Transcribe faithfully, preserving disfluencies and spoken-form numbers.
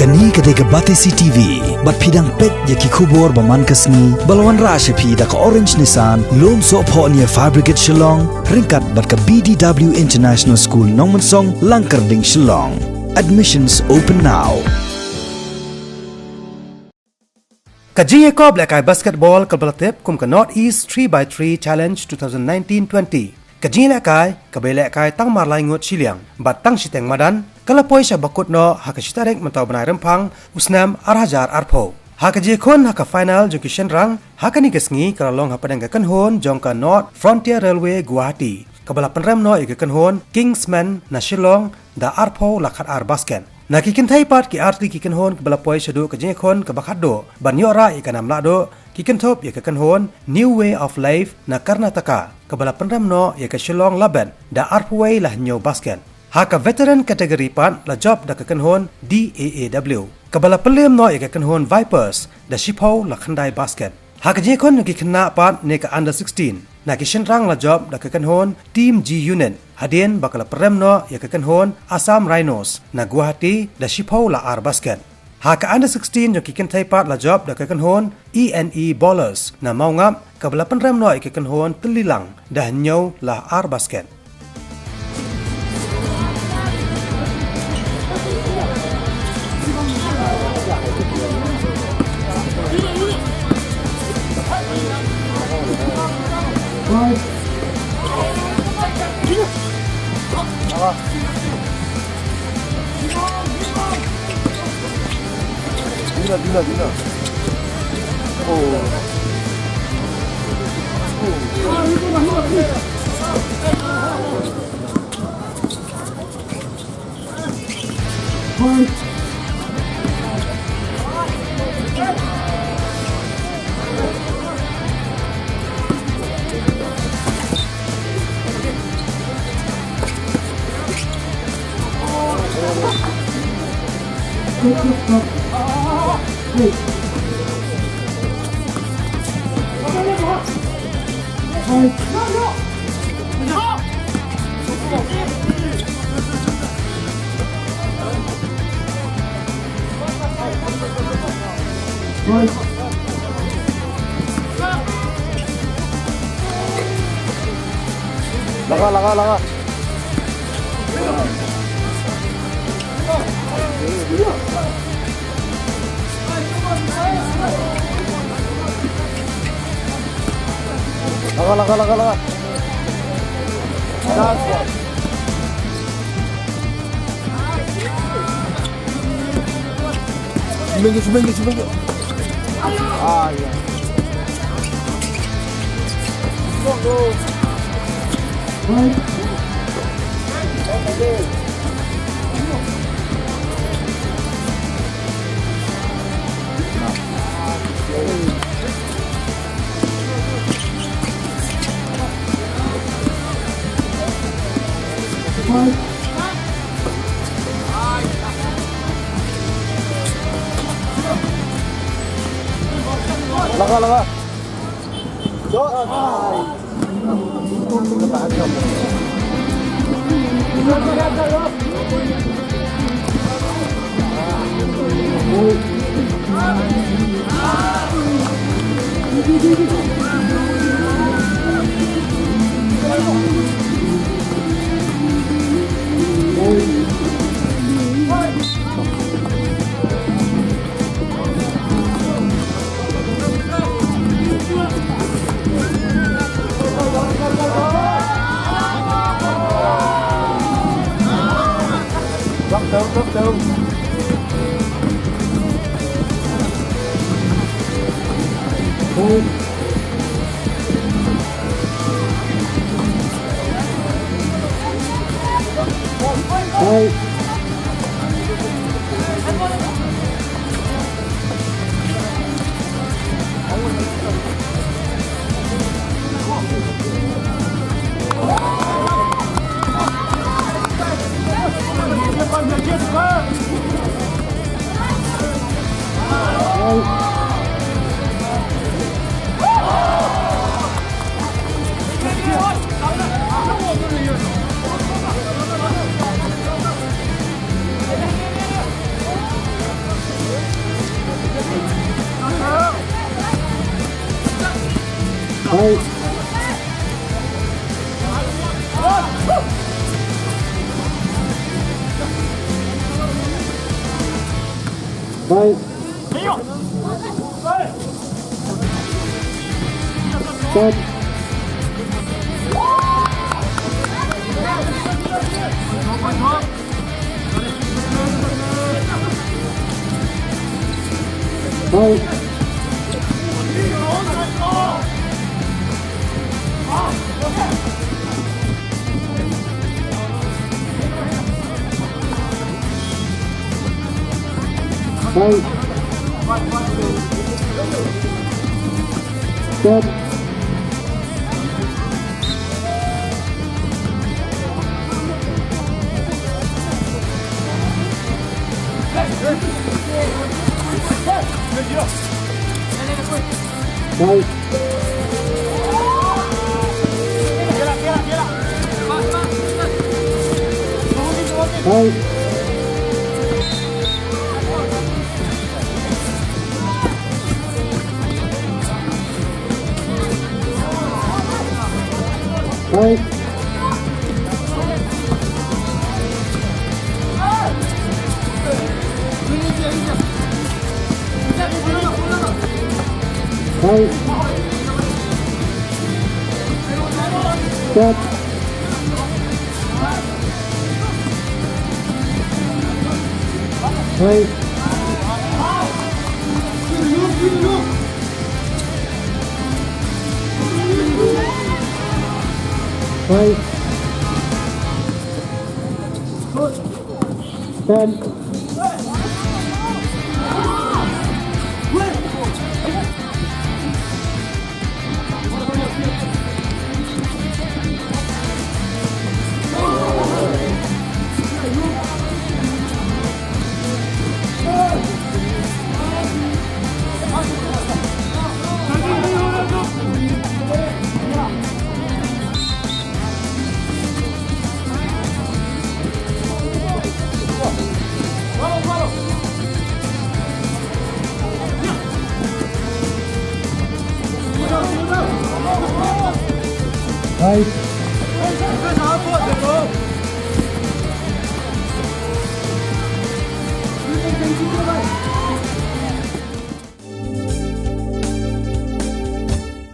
Kane ka dei ka Batesi T V, bad phi dang peit ïa ki khubor ba man ka sngi, ba la wanrah sha phi da ka Orange Nissan, Lumsohphoh near Fire Brigade Shillong, ryngkat bad ka B D W International School Nongmensong, Langkyrding, Shillong. Admissions open now. Ka jingïakop lehkai basketball kaba la tip kum ka North East three by three Challenge two thousand nineteen twenty. Ka jingïalehkai, kaba ïalehkai tang marlai ngut shiliang bad tang shiteng madan, ka la poi sha bakut noh ha ka shi tarik mynta u bnai Rymphang u snem ar hajar arphew. Ha ka jingïakhun ha ka final jong ki shynrang ha kane ka sngi ka la long hapdeng ka kynhun jong ka North Frontier Railway Guwahati, kaba la pynrem noh ïa ka kynhun Kingsmen na Shillong da arphew la khatar basket. Na ki kynthei pat ki artylli ki kynhun kiba la poi shaduh ka jingïakhun kaba khatduh ban ïoh rah ïa ka nam lahduh, ki kynthup ïa ka kynhun New Way of Life na Karnataka, kaba la pynrem noh ïa ka Shillong Labet da arphew wei la hynñiew basket. Ha ka veteran category pat la jop da ka kynhun D A A W, kaba la pynrem noh ïa ka kynhun Vipers da shiphew la khyndai basket. Ha ka jingïakhun jong ki khynnah pat ne ka under sixteen, na ki shynrang la jop da ka kynhun Team G Unit, hadien ba ka la pynrem noh ïa ka kynhun Assam Rhinos na Guwahati da shiphew la ar basket. Ha ka under sixteen jong ki kynthei pat la jop da ka kynhun E N E Bowlers na Mawngap, kaba la pynrem noh ïa ka kynhun Tyllilang da hynñiew la ar basket. Dina, Dina, Dina. Oh. Langa, langa, langa. Langa, langa, langa, langa. Sumenggi, sumenggi, sumenggi. Ah, iya. Langa, langa. Fight. Fight. Stop. Fight. Fight. Stop. Fight. Fight. Fight. Fight. Stop. Fight. Fight. Stand. Fight.